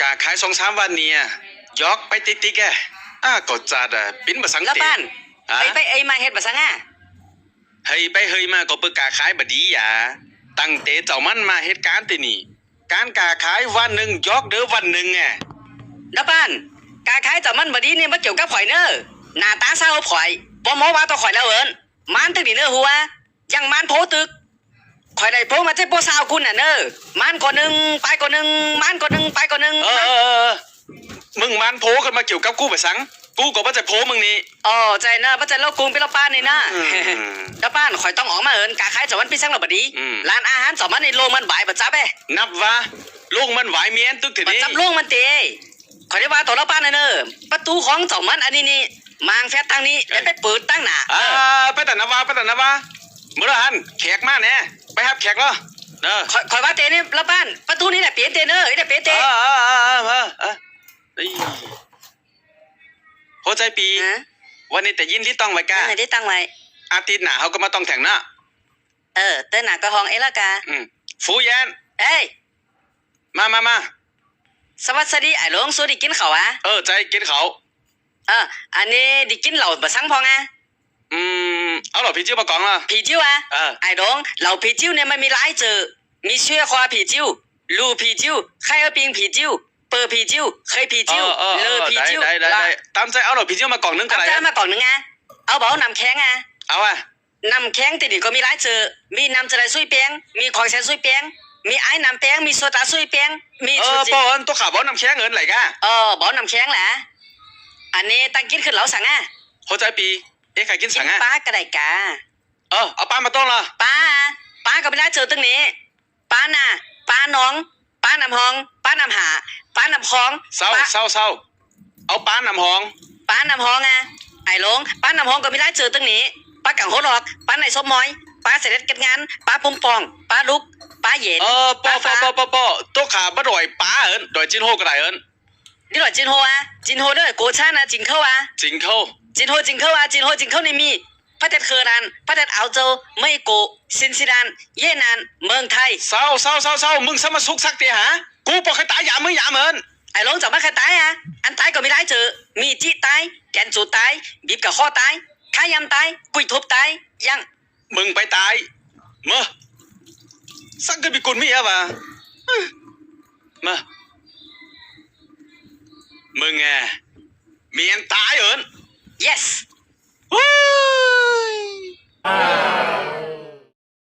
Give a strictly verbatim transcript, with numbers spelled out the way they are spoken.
กาขายสองสามวันเนี่ย หยอกไปติ๊กๆ อ่ะ อ่ะ ก็จัดอ่ะ ปิ้นบ่สังเตะ ละปาน ฮะ เฮยไปเฮยมาเฮ็ดบ่สังอ่ะ เฮยไปเฮยมาก็เปื้อกาขายบ่ดีอ่ะ ตั้งแต่เจ้ามันมาเฮ็ดก๋านตี้นี่ ก๋านกาขายวันหนึ่งหยอกเด้อวันหนึ่งอ่ะ ละปาน กาขายเจ้ามันบ่ดีเนี่ยบ่เกี่ยวกับข่อยเน้อ หน้าตาเศร้าข่อย บ่เหมาะว่าต่อข่อยแล้วเอิ้น มันตึกนี่เน้อหัว ยังมันโพตึก ข่อยได้โพมาเจ็ดโพซาวคุณน่ะเน้อ มันก็หนึ่ง ไปก็หนึ่ง มันก็หนึ่ง ไปก็หนึ่ง เออ เออ เออ มึงมันโพขึ้นมาเกี่ยวกับกูไปสัง กูก็บ่ใช่โพมึงนี่ อ๋อ ใช่เนาะ บ่ใช่เล่ากุงเป็นเล่าป้านนี่นะ อืม เล่าป้าน ข่อยต้องออกมาเอิ้น กาขายเจ้ามันปิ้นสังละบ่ดี อืม ร้านอาหารเจ้ามันนี่โลกมันหวายบ่จับเอ้ นับว่าโลกมันหวายเมียนตึกเถื่อ บ่ นี่ จับโลกมันเตะ ข่อยได้ว่าต่อเล่าป้านน่ะเน้อ ประตูของเจ้ามันอันนี้นี่ มางแฟดตังนี้ เอ้ย แล้วไปเปิดตังหน้า อ่า เออ ไปตันนะว่า ไปตันนะว่า มื้อละหัน แขกมาแน่ ไปฮับแขกเนาะ เออ ข่อย ข่อยว่าเตนี่ละปาน ประตูนี่แหละเปลี่ยนเตเนอะ เอ้ย เดี๋ยวเปลี่ยนเต เออ เออ เอ้ย หัวใจปี ฮะ วันนี้แต่ยินดีต้องไว้ก้า เออ ได้ตั้งไว้ อาทิตย์หน้าเฮาก็มาต้องแข่งเนาะ เออ เตื้อหน้าก็ฮ้องเอ้ยละกา อืม ฟูเย็น เอ้ย มา มา มา สวัสดี ไอ้หลง สูได้กินข้าวอะ เออ ใจ้ กินข้าว เออ อันนี้ได้กินเหล้าบ่สังพองอะ อืม เอาเหล้าผีจิ้วมากล่องละ ผีจิ้วอะ เออ ไอ้หลง เหล้าผีจิ้วเนี่ยมันมีหลายจื้อ มีเสื้อคอผีจิ้ว ลู่ผีจิ้ว ไข่เอาปิงผีจิ้ว เปิดผีจิ้ว เคยผีจิ้ว เออ เออ เออ เลอผีจิ้ว ได้ ได้ ได้ ละ ได้ ตามใจ้ เอาเหล้าผีจิ้วมากล่องหนึ่งก็ได้ ตามใจ้มากล่องหนึ่งอะ เอาบ่เอาน้ำแข็งอะ เอาอะ น้ำแข็งตี้นี่ก็มีหลายจื้อ มีน้ำสะไลด์ซุยแป้ง มีของแสนซุยแป้ง มีไอ้น้ำแป้ง มีโซดาซุยแป้ง มี เออ ชูจิ ป้อเอิ้น ตัวข้าบ่เอาน้ำแข็งเอิ้นไหลกะ เออ บ่เอาน้ำแข็งแหละ อันนี้ตั้งกินขึ้นเหล้าสังอะ หัวใจปี เอ๊ะ ใครกินสังอะ กินปลาก็ได้กะ เออ เอาปลามาต้มละ ปลา ปลาก็มีหลายจื้อตึงนี้ ปลาหน้า ปลาหนอง ปลาน้ำฮอง ปลาน้ำหา ปลาน้ำคลอง เศร้า ปลา เศร้า เศร้า เอาปลาน้ำฮอง ปลาน้ำฮองอะ ไอ้หลง ปลาน้ำฮองก็มีหลายจื้อตึงนี้ ปลากังหัวหลอก ปลาในศพมอย ปลาเสด็จเก็ดงาน ปลาปุ้งปอง ปลาลุก ปลาเย็น เออ ป้อ ปลาฟ้า ป้อ ป้อ ป้อ ป้อ ตัวข้าบ่ดอยปลาเอิ้น ดอยจินโฮก็ได้เอิ้น นี่ดอยจินโฮอะ จินโฮเด้อ โกชานะ จิงเข้าอะ จิงเข้า จินโฮ จิงเข้าอะ จินโฮ จิงเข้านี่มี ประเทศเคิร์ดาน ประเทศอัลเจอร์ เมยโก ซินซิดาน เยนาน เมืองไทย เศร้า เศร้า เศร้า เศร้า มึงสมาสุกสักเตียหา กูบ่เคยตายยามมึงยามเอิ้น ไอ้หลงเจ้าบ่เคยตายอะ อันตายก็มีหลายจื้อ มีจิตาย แกนจูดตาย บีบกับคอตาย ขายำตาย กุยทุบตาย ยัง มึงไปตาย เมอ สักก็มีกุนมีอะวะ เมอ มึงไง มีอันตายเอิ้น yes เฮ้ย